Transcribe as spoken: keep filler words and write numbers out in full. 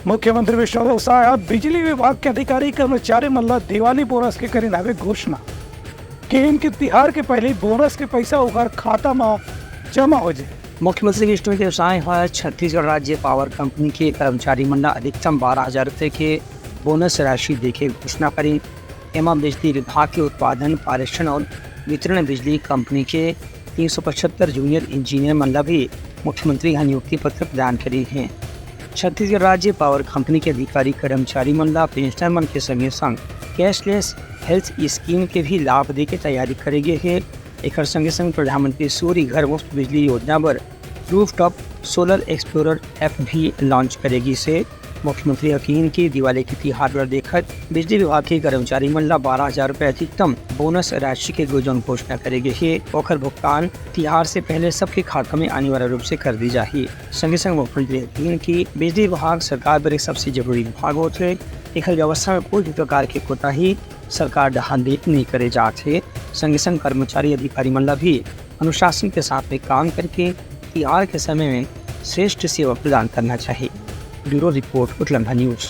मुख्यमंत्री विष्णुदेव साय ह बिजली विभाग के अधिकारी कर्मचारी मन ला दिवाली बोनस के करिन हवे घोषणा। केहेन कि तिहार के पहली बोनस के पैसा ओकर खाता म जमा हो जाए। मुख्यमंत्री विष्णुदेव साय ह छत्तीसगढ़ राज्य पावर कंपनी के कर्मचारी मन ला अधिकतम बारह हजार रुपए के बोनस राशि देके घोषणा करिन। एमा बिजली विभाग के उत्पादन, पारेषण और वितरण, बिजली कंपनी के तीन सौ पचहत्तर जूनियर इंजीनियर मन ला भी मुख्यमंत्री ह नियुक्ति पत्र प्रदान करे हे। छत्तीसगढ़ राज्य पावर कंपनी के अधिकारी कर्मचारी मन ला पेंशनर मन के संगे संग कैशलेस हेल्थ स्कीम के भी लाभ दे के तैयारी करे गे हे। एकर संगे संग प्रधानमंत्री सूर्य घर मुफ्त बिजली योजना बर रूफटॉप सोलर एक्सप्लोरर ऐप भी लॉन्च करे गिस हे। मुख्यमंत्री ह किहिन कि दिवाली के तिहार बर देखत बिजली विभाग के कर्मचारी मन ला बारह हजार रुपए अधिकतम बोनस राशि के जौन घोषणा करे गे हे, ओकर भुगतान तिहार से पहले सबके खाता में अनिवार्य रूप से कर दी जाही। संगे संग मुख्यमंत्री ह किहिन कि बिजली विभाग सरकार बर एक सबसे जरूरी विभाग होथे, एकर व्यवस्था में कोई भी प्रकार के कोताही सरकार डहार ले नहीं करे जात हे। संगे संग कर्मचारी अधिकारी मन ला भी अनुशासन के साथ में काम करके तिहार के समय में श्रेष्ठ सेवा प्रदान करना चाहिए। Bureau report, Utlangha news.